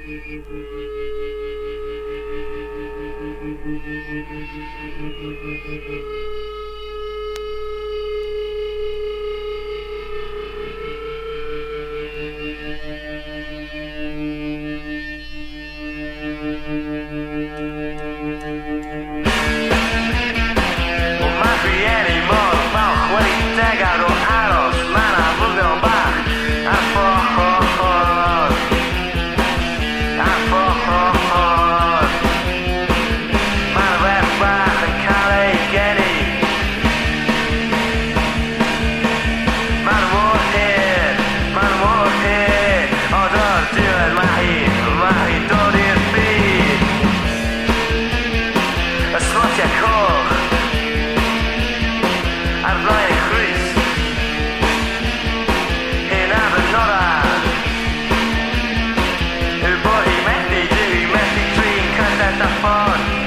Wel, mae rhieni mor falch wedi degawd o aros. Mae 'na fuddion bach ar ffordd. Ar ffordd. Mae 'na ferch bach yn cael ei geni. Mae nhw mor hir, mae nhw mor hir. Ond o'r diwedd mae hi, mae hi'n dod i'r byd. Y smotiau coch ar flaen ei chrys. Hyn a fy nora yw bod hi methu, dyw hi methu trin cyllell a ffon.